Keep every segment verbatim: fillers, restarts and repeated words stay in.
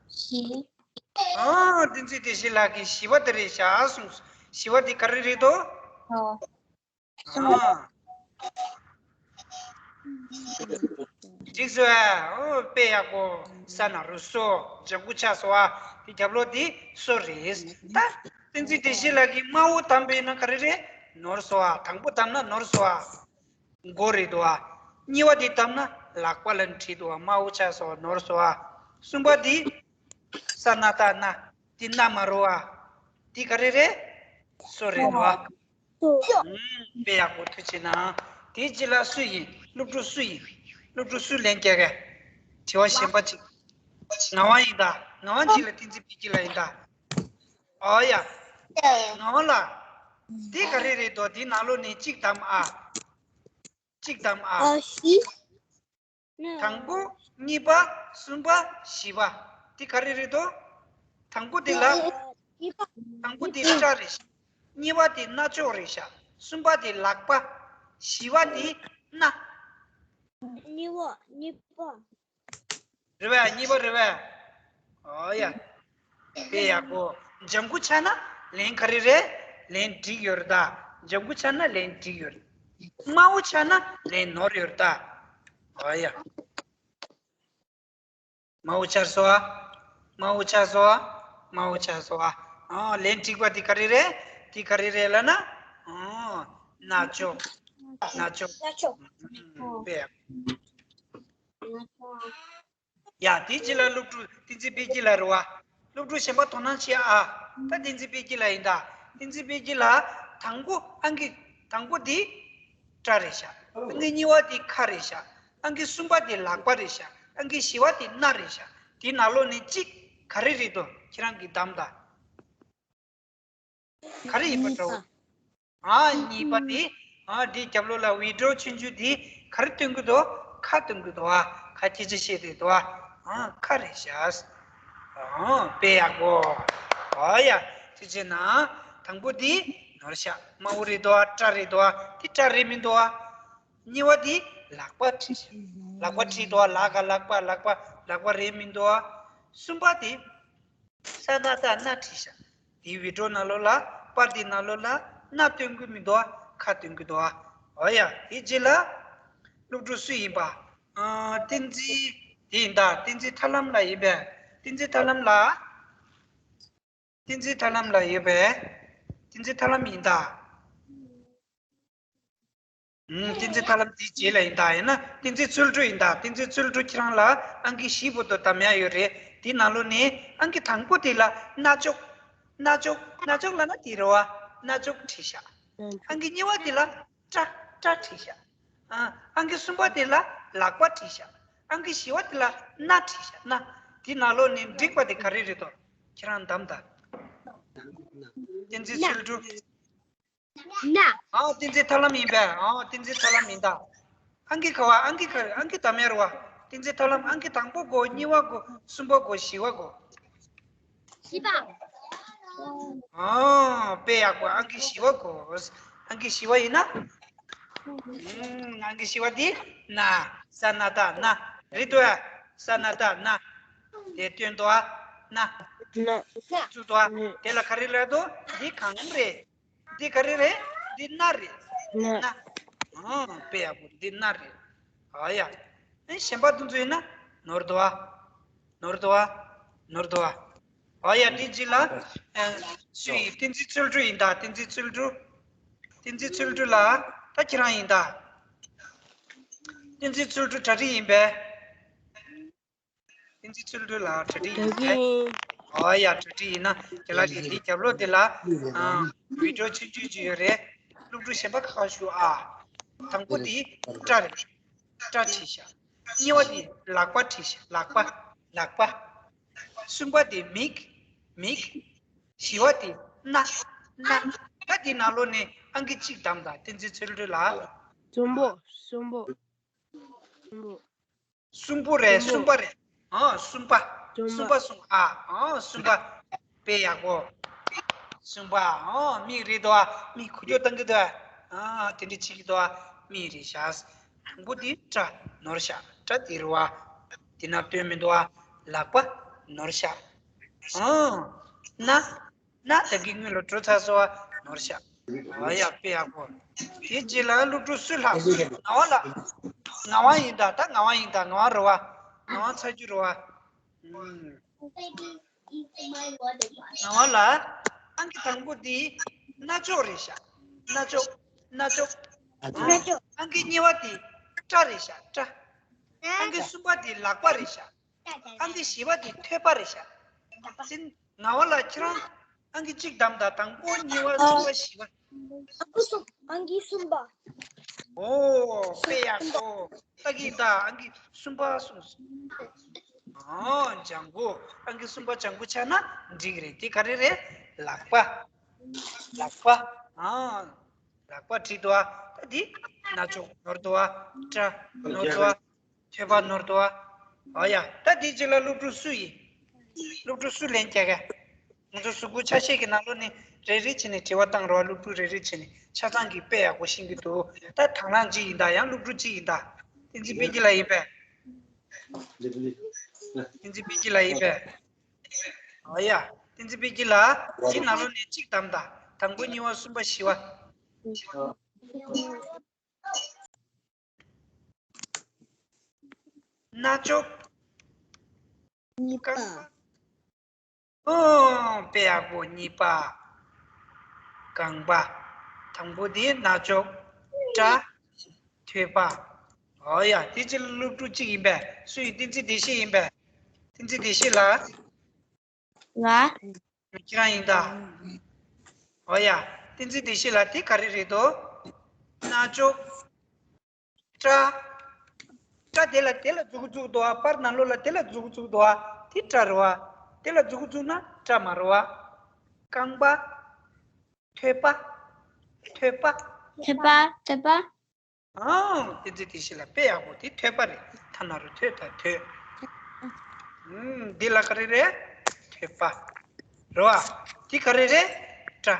བཞི། ཨ། བསྟན་འཛིན་བདེ་གཤེགས་ལགས་ཀྱིས་བཞི་པ་དེ་རེད་བཞག་གསུངས། བཞི་པ་དེ་ག་རེ་རེད་དོ། ཨོ། གསུམ། ཨ། འགྲིག་སོང་ཨ། ཨོ། དཔེ་ཡག་པོ། ས་ན་རོ་སོ། ལྗང་གུ་ཆགས་སོང་ཨ། དེ་རྒྱབ་ལོགས་དེ་སོ་རེད། ད་བསྟན་འཛིན་བདེ་གཤེགས་ལགས་ཀྱིས་དམར་པོ་བདམས་པས་ན་ག་རེ་རེད། ནོར་སོང་ཨ། དང་པོ་བདམས་ན་ནོར་སོང་ཨ། མགོ་རེད་དོ་ཨ། གཉིས་པ་དེ་བདམས་ན་ལག་པ་ལ་བྲིས་དོ་ཨ། དམར་པོ་ཆགས་སོང་ནོར་སོང་ཨ། གསུམ་པ་དེ་ས་ན་བཏགས་སྣ། དེ་སྣ་མ་རེད་ཨ། དེ་ག་རེ་རེད། སོ་རེད་དོ་ཨ། ཨུམ། དཔེ་ཡག་པོ། ཐུགས་རྗེ་གནང་། དེའི་རྗེས་ལ་སུ་ཡིན། སློབ་ཕྲུག་སུ་ཡིན། སློབ་ཕྲུག་སུ་ལན་རྒྱག་གི། དྲི་བ་གཞན་པ་གཅིག་ངག་དབང་ཡིན་ད། ངག་དབང་གཅིག་ལ་བསྟན་འཛིན་དཔལ་སྐྱིད་ལགས་ཡིན་ད། ཨོ་ཡ། ངག་དབང་ལགས། འདི་ག་རེ་རེད་དོ། འདི་ནང་ལོགས་ནས་གཅིག་བདམས་ཨ། གཅིག་བདམས་ཨ། ཨ་བཞི། དང་པོ། གཉིས་པ། གསུམ་པ། བཞི་པ། འདི་ག་རེ་རེད་དོ། དང་པོ་འདི་ལ། གཉིས་པ། དང་པོ་འདི་སྐྲ་རེད་ཤག་གཉིས་པ་འདི་རྣ་ཅོག་རེད་ཤག་གསུམ་པ་འདི་ལག་པ། བཞི་པ་འདི་སྣ། གཉིས་པ། གཉིས་པ། རེད་པས། གཉིས་པ་རེད་པས། ཨོ་ཡ། དཔེ་ཡག་པོ། ལྗང་གུ་ཆགས་ན་ལན་ག་རེ་རེད། ལན་འགྲིག་ཡོད་རེད་ད། ལྗང་གུ་ཆགས་ན་ལན་འགྲིག་ཡོད་རེད། དམར་པོ་ཆགས་ན་ལན་ནོར་ཡོད་རེད་ད། ཨོ་ཡ། དམར་པོ་ཆགས་སོང་ཨ། དམར་པོ་ཆགས་སོང་ཨ། དམར་པོ་ཆགས་སོང་ཨ། ཨོ། ལན་འགྲིག་པ་དེ་ག་རེ་རེད། དེ་ག་རེ་རེད་ལབ་ན། ཨོ། རྣ་ཅོག་རྣ་ཅོག་རྣ་ཅོག་དཔེ། ཡ། དེའི་རྗེས་ལ་སློབ་ཕྲུག་བསྟན་འཛིན་དཔལ་སྐྱིད་ལགས་རེད་པ། སློབ་ཕྲུག་གཞན་པ་དོ་སྣང་བྱེད་ཨ། ད་བསྟན་འཛིན་དཔལ་སྐྱིད་ལགས་ཡིན་ད། བསྟན་འཛིན་དཔལ་སྐྱིད་ལགས། དང་པོ་ཨང་ཀི། དང་པོ་འདི་སྐྲ་རེད་ཤག་ཨང་ཀི་གཉིས་པ་འདི་ཁ་རེད་ཤག་ཨང་ཀི་གསུམ་པ་འདི་ལག་པ་རེད་ཤག་ཨང་ཀི་བཞི་པ་འདི་སྣ་རེད་ཤག་དེའི་ནང་ལོགས་ནས་གཅིག་ག་རེ་རེད་དོ། ཁྱེད་རང་གིས་བདམས་དང་། ག་རེ་ཡིན་པ་འདྲ་བོ། ཨ། གཉིས་པ་དེ། ཨ། དེའི་རྒྱབ་ལོགས་ལ་ཝི་ཌི་འོ་ཆུང་ཆུང་དེ་ག་རེ་སྟོན་གྱི་འདུག་ཁ་སྟོན་གྱི་འདུག་ཨ། ཁ་སྐད་ཆ་བཤད་བསྡད་འདུག་ཨ། ཨ། ཁ་རེད་ཤག་ཨ། དཔེ་ཡག་པོ། ཨོ་ཡ། ཐུགས་རྗེ་གནང་། དང་པོ་དེ་ནོར་ཤག་དམར་པོ་རེད་འདུག་ཨ། སྐྲ་རེད་འདུག་ཨ། དེ་སྐྲ་རེད་མི་འདུག་ཨ། གཉིས་པ་དེ་ལག་པ་བྲིས་ཤག་ལག་པ་བྲིས་འདུག་ཨ། ལ་ག་ལག་པ། ལག་པ། ལག་པ་རེད་མི་འདུག་ཨ། གསུམ་པ་དེ། ས་ན་བཏགས་སྣ་བྲིས་ཤག་དེའི་ཝི་ཌི་འོ་ནང་ལོགས་ལ། པར་དེའི་ནང་ལོགས་ལ་སྣ་སྟོན་གྱི་མི་འདུག་ཨ། ཁ་སྟོན་གྱི་འདུག་ཨ། ཨོ་ཡ། དེའི་རྗེས་ལ་སློབ་ཕྲུག་སུ་ཡིན་པ། ཨ། བསྟན་འཛིན་དེ་ཡིན་ད། བསྟན་འཛིན་ཐར་ལམ་ལགས་ཡིན་པས། བསྟན་འཛིན་ཐར་ལམ་ལགས། བསྟན་འཛིན་ཐར་ལམ་ལགས་ཡོད་པས། བསྟན་འཛིན་ཐར་ལམ་ཡིན་ད། ཨུམ། བསྟན་འཛིན་ཐར་ལམ་དེའི་རྗེས་ལ་ཡིན་ད། ཡིན་ན་བསྟན་འཛིན་ཚུལ་ཁྲིམས་ཡིན་ད། བསྟན་འཛིན་ཚུལ་ཁྲིམས་ཁྱེད་རང་ལ་ཨང་ཀི་བཞི་བར་དུ་བདམས་ཡག་ཡོད་རེད། དེའི་ནང་ལོགས་ནས་ཨང་ཀི་དང་པོ་དེ་ལ་རྣ་ཅོག་རྣ་ཅོག་རྣ་ཅོག་ལབ་ན་དེ་རེད་པ། རྣ་ཅོག་བྲིས་ཤག་ཨང་ཀི་གཉིས་པ་དེ་ལ་སྐྲ། སྐྲ་བྲིས་ཤག་ཨ། ཨང་ཀི་གསུམ་པ་དེ་ལ་ལག་པ་བྲིས་ཤག་ཨང་ཀི་བཞི་པ་དེ་ལ་སྣ་བྲིས་ཤག་སྣ། དེའི་ནང་ལོགས་ནས་འགྲིག་པ་དེ་ག་རེ་རེད་དོ། ཁྱེད་རང་བདམས་དང་། བསྟན་འཛིན་ཚུལ་ཁྲིམས། སྣ། ཨ། བསྟན་འཛིན་ཐར་ལམ་ཡིན་པས། ཨ། བསྟན་འཛིན་ཐར་ལམ་ཡིན་ད། ཨང་ཀི་ག་པ། ཨང་ཀི་ག་རེ། ཨང་ཀི་བདམས་ཡག་རེད་པ། བསྟན་འཛིན་ཐར་ལམ། ཨང་ཀི་དང་པོ་དགོས། གཉིས་པ་དགོས། གསུམ་པ་དགོས། བཞི་པ་དགོས། བཞི་པ། ཨ། དཔེ་ཡག་པོ། ཨང་ཀི་བཞི་པ་དགོས། ཨང་ཀི་བཞི་པ་ཡིན་ན། ཨུམ། ཨང་ཀི་བཞི་པ་འདི་སྣ། ས་ན་བཏགས་སྣ། རེད་དོ། ས་ན་བཏགས་སྣ། དེ་སྟོན་དོ་ཨ། སྣ། སྣ། བཙུགས་དོ་ཨ། དེ་ལ་ག་རེ་ལབ་དོ། འདི་གང་རེད། འདི་ག་རེ་རེད། འདི་སྣ་རེད། སྣ། སྣ། ཨ། དཔེ་ཡག་པོ། འདི་སྣ་རེད། ཨ་ཡ། ཨེ། གཞན་པ་དེ་ཚོ་ཡིན་ན་ནོར་འདུག་པ། ནོར་འདུག་པ། ནོར་འདུག་པ། ཨ་ཡ། དེའི་རྗེས་ལ། ཨ། སུ་ཡིན། བསྟན་འཛིན་ཚུལ་ཁྲིམས་ཡིན་ད། བསྟན་འཛིན་ཚུལ་ཁྲིམས། བསྟན་འཛིན་ཚུལ་ཁྲིམས་ལགས། ད་ཁྱེད་རང་ཡིན་ད། བསྟན་འཛིན་ཚུལ་ཁྲིམས་གྲ་སྒྲིག་ཡིན་པས། བསྟན་འཛིན་ཚུལ་ཁྲིམས་ལགས་གྲ་སྒྲིག་ཡིན་པས། ཨ་ཡ། གྲ་སྒྲིག་ཡིན་ན་དེ་ལ་དེ་དེའི་རྒྱབ་ལོགས་དེ་ལ། ཨ། ཝི་ཌི་འོ་ཆུང་ཆུང་ཅིག་ཡོད་རེད། སློབ་ཕྲུག་གཞན་པ་ཁག་ཞུ་ཨ། དང་པོ་དེ་སྐྲ་རེད། སྐྲ་བྲིས་ཤག་གཉིས་པ་དེ་ལག་པ་བྲིས་ཤག་ལག་པ། ལག་པ། གསུམ་པ་དེ་མིག་མིག་བཞི་པ་དེ་སྣ། སྣ། ད་དེའི་ནང་ལོགས་ནས་ཨང་ཀི་གཅིག་བདམས་དང་། བསྟན་འཛིན་ཚུལ་ཁྲིམས་ལགས། གསུམ་པོ། གསུམ་པོ། གསུམ་པོ། གསུམ་པོ་རེད། གསུམ་པ་རེད། ཨ། གསུམ་པ། གསུམ་པ་གསུངས་ཨ། ཨ། གསུམ་པ། དཔེ་ཡག་པོ། གསུམ་པ། ཨ། མིག་རེད་དོ། མིག་འགུལ་སྐྱོད་གཏོང་གི་འདུག་ཨ། དེ་འདྲ་བྱེད་ཀྱི་འདུག་མིག་རེད་ཤག་དང་པོ་དེ་སྐྲ་ནོར་ཤག་སྐྲ་དེ་རེད་པ། དེ་ན་སྟོན་མི་འདུག་ལག་པ། ནོར་ཤག་ཨང་། ན། ན་ད་གིན་སྔོན་ལ་འགྲོ་ཚར་སོང་བ། ནོར་ཤག་ཨ་ཡ། དཔེ་ཡག་པོ། དེ་རྗེས་ལ་སློབ་ཕྲུག་སུ་ལྷག་ངག་དབང་ལགས། ངག་དབང་ཡིན་ད། ད་ངག་དབང་ཡིན་ད། ངག་དབང་རེད་བ། ངག་དབང་ཚར་རྒྱུ་རེད་བ། ཨུམ། ངག་དབང་ལགས། ཨང་ཀི་དང་པོ་འདི་རྣ་ཅོག་རེད་ཤག་རྣ་ཅོག་རྣ་ཅོག་རྣ་ཅོག་ཨང་ཀི་གཉིས་པ་འདི་སྐྲ་རེད་ཤག་སྐྲ། ཨང་ཀི་གསུམ་པ་འདི་ལག་པ་རེད་ཤག་ཨང་ཀི་བཞི་པ་འདི་ཐོད་པ་རེད་ཤག་ཟིན། ངག་དབང་ལགས། ཁྱེད་རང་ཨང་ཀི་གཅིག་བདམས་དང་། དང་པོ། གཉིས་པ། གསུམ་པ། བཞི་པ། ཨང་ཀི་གསུམ། ཨང་ཀི་གསུམ་པ། ཨོ། དཔེ་ཡག་པོ། ད་གིན་ད་ཨང་ཀི་གསུམ་པ་གསུངས་སོང་། ཨོ། ལྗང་གུ། ཨང་ཀི་གསུམ་པ་ལྗང་གུ་ཆགས་ན་འགྲིག་རེད། དེ་ག་རེ་རེད། ལག་པ། ལག་པ། ཨ། ལག་པ་བྲིས་འདུག་ཨ། ད་འདི་རྣ་ཅོག་ནོར་འདུག་ཨ། སྐྲ་ནོར་འདུག་ཨ། ཐོད་པ་ནོར་འདུག་ཨ། ཨོ་ཡ། ད་འདི་རྗེས་ལ་སློབ་ཕྲུག་སུ་ཡིན། སློབ་ཕྲུག་སུ་ལན་རྒྱག་ག་ང་ཚོ་གཟུགས་པོ་ཆ་ཤས་ཀྱི་ནང་ལོགས་ནས་རེ་རེ་བྱས་ནས་དྲི་བ་བཏང་རོགས། སློབ་ཕྲུག་རེ་རེ་བྱས་ནས། ཆ་ཚང་གིས་དཔེ་ཡག་པོ་ཤེས་ཀྱི་འདུག་ད་དང་བླངས་གཅིག་ཡིན་ད། ཡང་སློབ་ཕྲུག་གཅིག་ཡིན་ད། བསྟན་འཛིན་དཔལ་སྐྱིད་ལགས་ཡིན་པས། བསྟན་འཛིན་དཔལ་སྐྱིད་ལགས་ཡིན་པས། ཨོ་ཡ། བསྟན་འཛིན་དཔལ་སྐྱིད་ལགས། འདི་ནང་ལོགས་ནས་གཅིག་བདམས་ད། དང་པོ། གཉིས་པ། གསུམ་པ། བཞི་པ། རྣ་ཅོག་གཉིས་པ། རྐང་པ། ཨོ། དཔེ་ཡག་པོ། གཉིས་པ། རྐང་པ། དང་པོ་དེ་རྣ་ཅོག་སྐྲ། ཐོད་པ། ཨོ་ཡ། དེ་ཅི་སློབ་ཕྲུག་གཅིག་ཡིན་པས། སུ་ཡིན། བསྟན་འཛིན་བདེ་གཤེགས་ཡིན་པས། བསྟན་འཛིན་བདེ་གཤེགས་ལགས། ང་། ཁྱེད་རང་ཡིན་ད། ཨོ་ཡ། བསྟན་འཛིན་བདེ་གཤེགས་ལགས། དེ་ག་རེ་རེད་དོ། རྣ་ཅོག་སྐྲ། སྐྲ་དེ་ལ་དེ་ལ་མཛུབ་གུ་བཙུགས་འདུག་ཨ། པར་ནང་ལོགས་ལ་དེ་ལ་མཛུབ་གུ་བཙུགས་འདུག་ཨ། དེ་སྐྲ་རེད་བ། དེ་ལ་མཛུབ་གུ་བཙུགས་ན་སྐྲ་མ་རེད་བ། རྐང་པ། ཐོད་པ། ཐོད་པ། ཐོད་པ། ཐོད་པ། ཨང་། བསྟན་འཛིན་བདེ་གཤེགས་ལགས། དཔེ་ཡག་པོ། དེ་ཐོད་པ་རེད། ཐ་ན་རོ་ཐོད་ད་ཐོད། ཨུམ། འདི་ལ་ག་རེ་རེད། ཐོད་པ། རེད་བ། དེ་ག་རེ་རེད། སྐྲ།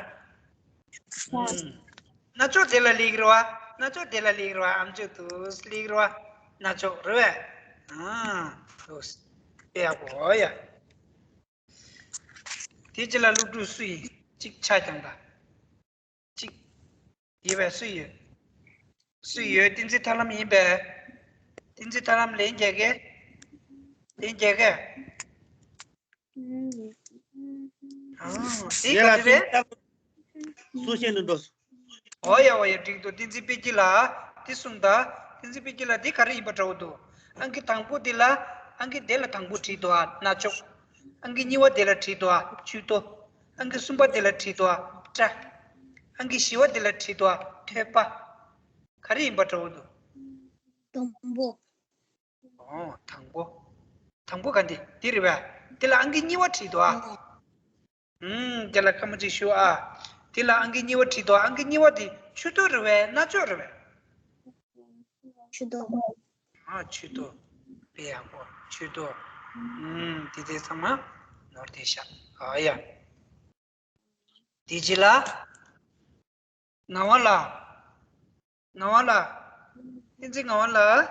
ཨུམ། རྣ་ཅོག་དེ་ལ་སླེབས་རེད་བ། རྣ་ཅོག་དེ་ལ་སླེབས་རེད་བ། ཨམ་ཅོག་ཏུ་སླེབས་རེད་བ། རྣ་ཅོག་རེད་བས། ཨང་། དེ་ཡག་པོ། ཨོ་ཡ། དེ་རྗེས་ལ་སློབ་ཕྲུག་སུ་ཡིན། གཅིག་ཆ་རྐྱང་དང་། གཅིག་ཡོད་པས། སུ་ཡོད། སུ་ཡོད། བསྟན་འཛིན་ཐར་ལམ་ཡིན་པས། བསྟན་འཛིན་ཐར་ལམ་ལན་རྒྱག་གས། ལན་རྒྱག་གས། ཨང་། དེ་ག་རེ་རེད། སུ་ཤེས་འདུག་འགྲོ། ཨོ་ཡ་ཨོ་ཡ། འགྲིག་འདུག་བསྟན་འཛིན་དཔལ་སྐྱིད་ལགས། འདི་གསུངས་དང་། བསྟན་འཛིན་དཔལ་སྐྱིད་ལགས། འདི་ག་རེ་ཡིན་པ་འདྲ་བོ་འདུག་ཨང་ཀི་དང་པོ་འདི་ལ། ཨང་ཀི་དེ་ལ་དང་པོ་བྲིས་འདུག་ཨ། རྣ་ཅོག་ཨང་ཀི་གཉིས་པ་དེ་ལ་བྲིས་འདུག་ཨ། མཆུ་ཏོ། ཨང་ཀི་གསུམ་པ་དེ་ལ་བྲིས་འདུག་ཨ། སྐྲ། ཨང་ཀི་བཞི་པ་དེ་ལ་བྲིས་འདུག་ཨ། ཐོད་པ། ག་རེ་ཡིན་པ་འདྲ་བོ་འདུག་དང་པོ། ཨོ། དང་པོ། དང་པོ་ག་འདི། འདི་རེད་པས། འདི་ལ་ཨང་ཀི་གཉིས་པ་བྲིས་འདུག་ཨ། ཨུམ། དེ་ལ་སྐར་མ་གཅིག་ཞུ་ཨ། དེ་ལ་ཨང་ཀི་གཉིས་པ་བྲིས་འདུག་ཨང་ཀི་གཉིས་པ་དེ་མཆུ་ཏོ་རེད་པས། རྣ་ཅོག་རེད་པས། མཆུ་ཏོ། ཨ། མཆུ་ཏོ། དཔེ་ཡག་པོ། མཆུ་ཏོ། ཨུམ། དེ་དེ་ཚང་མ་ནོར་བསྡད་ཤག་ཨ་ཡ། དེ་རྗེས་ལ། ངག་དབང་ལགས། ངག་དབང་ལགས། བསྟན་འཛིན་ངག་དབང་ལགས།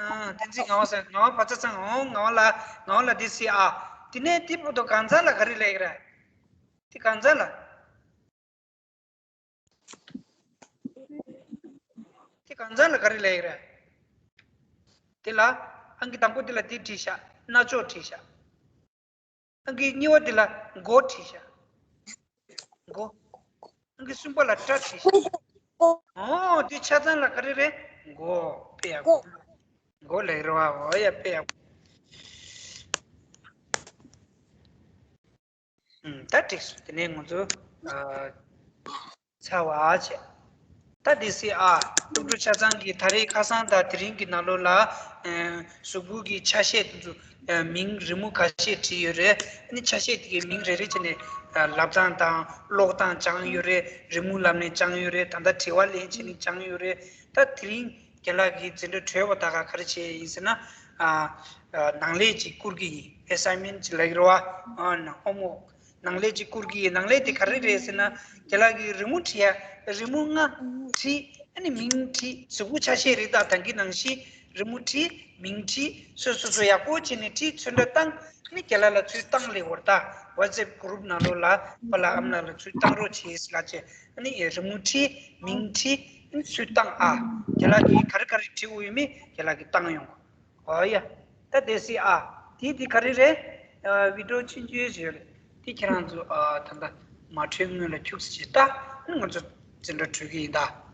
ཨ། བསྟན་འཛིན་ངག་དབང་ཟེར། ངག་དབང་བ་ཚ་ཚང་། ཨོ། ངག་དབང་ལགས། ངག་དབང་ལགས། འདི་སི་ཨ། དེ་ནས་དེ་བར་དུ་གང་ཚང་ལ་ག་རེ་ལབ་ཀྱི་རེད། དེ་གང་ཚང་ལ། དེ་གང་ཚང་ལ་ག་རེ་ལབ་ཀྱི་རེད། དེ་ལ་ཨང་ཀི་དང་པོ་དེ་ལ་དེ་བྲིས་ཤག་རྣ་ཅོག་བྲིས་ཤག་ཨང་ཀི་གཉིས་པ་དེ་ལ་མགོ་བྲིས་ཤག་མགོ། ཨང་ཀི་གསུམ་པ་ལ་སྐྲ་བྲིས་ཤག་ཨོ། དེ་ཆ་ཚང་ལ་ག་རེ་རེད། མགོ། དཔེ་ཡག་པོ། མགོ་ལབ་རེད་བ། ཨོ་ཡ། དཔེ་ཡག་པོ། ཨུམ། ད་འགྲིག་སོང་། དེ་ནས་ང་ཚོ། ཨ། ཚར་བ་བྱས། ད་དེ་སི་ཨ། སློབ་ཕྲུག་ཆ་ཚང་གིས་ད་རེས་ཁ་སང་དང་དེ་རིང་གི་ནང་ལོགས་ལ། ཨ། གཟུགས་པོ་གི་ཆ་ཤས་དེ་ཚོ། ཨ། མིང་རི་མོ་ཁ་ཤས་བྲིས་ཡོད་རེད། ཨ་ནི་ཆ་ཤས་དེ་གའི་མིང་རེ་རེ་བྱས་ནས། ཨ། ལབ་སྟངས་དང་ཀློག་སྟངས་སྦྱངས་ཡོད་རེད། རི་མོ་ལབ་ནས་སྦྱངས་ཡོད་རེད། ད་ལྟ་དྲི་བ་ལན་བྱས་ནས་སྦྱངས་ཡོད་རེད། ད་དེ་རིང་རྒན་ལགས་ཀྱིས་འཛིན་གྲྭ་གྲོལ་བ་ད་ག་ག་རེ་བྱས་ཡིན་ཟེར་ན། ཨ། ཨ། ནང་ལས་ཅིག་བསྐུར་གྱི་ཡིན། ཨེ་སའིན་མེན་ཊི་ཅིག་ལབ་ཀྱི་རེད་བ། ཨ་ནི་ཧོམ་ཝོག་ནང་ལས་ཅིག་བསྐུར་གྱི་ཡིན། ནང་ལས་དེ་ག་རེ་རེད་ཟེར་ན། རྒན་ལགས་ཀྱིས་རི་མོ་བྲིས་ཡ། རི་མོ་ལྔ་བྲིས། ཨ་ནི་མིང་བྲིས། གཟུགས་པོ་ཆ་ཤས་རེད། ད་ད་གིན་ནང་བཞིན་ རི་མོ་བྲིས། མིང་བྲིས། སོ་སོ་སོ་ཡག་པོ་བྱས་ནས་བྲིས། ཚོན་ཁྲ་བཏང་། ཨ་ནི་རྒན་ལགས་ལ་ཚུར་བཏང་ལེ་བར་ད་WhatsApp group ནང་ལོགས་ལ་པཱ་ལགས་ཨ་མ་ལགས་ལ་ཚུར་བཏང་རོགས་བྱེད་ལབ་བྱས། ཨ་ནི་རི་མོ་བྲིས། མིང་བྲིས། ཨ་ནི་ཚུར་བཏང་ཨ། རྒན་ལགས་ཀྱིས་ག་རེ་ག་རེ་བྲིས་འོས་ཡོད་མེད་རྒན་ལགས་ཀྱིས་བཏང་ཡོང་། ཨོ་ཡ། ད་དེ་སྲིད་ཨ། དེ་དེ་ག་རེ་རེད། ཨ། བི་ཌི་ཡོ་ཆུང་ཆུང་ཞིག་ཡོད་རེད། དེ་ཁྱེད་རང་ཚོ་ཨ། ད་ལྟ་མ་འཕྲོད་སྔོན་ལ་ཁྱུག་ཙམ་ཞིག་ལྟ། ཨ་ནི་ང་ཚོ་འཛིན་གྲྭ་གྲོལ་གྱི་ཡིན་ད།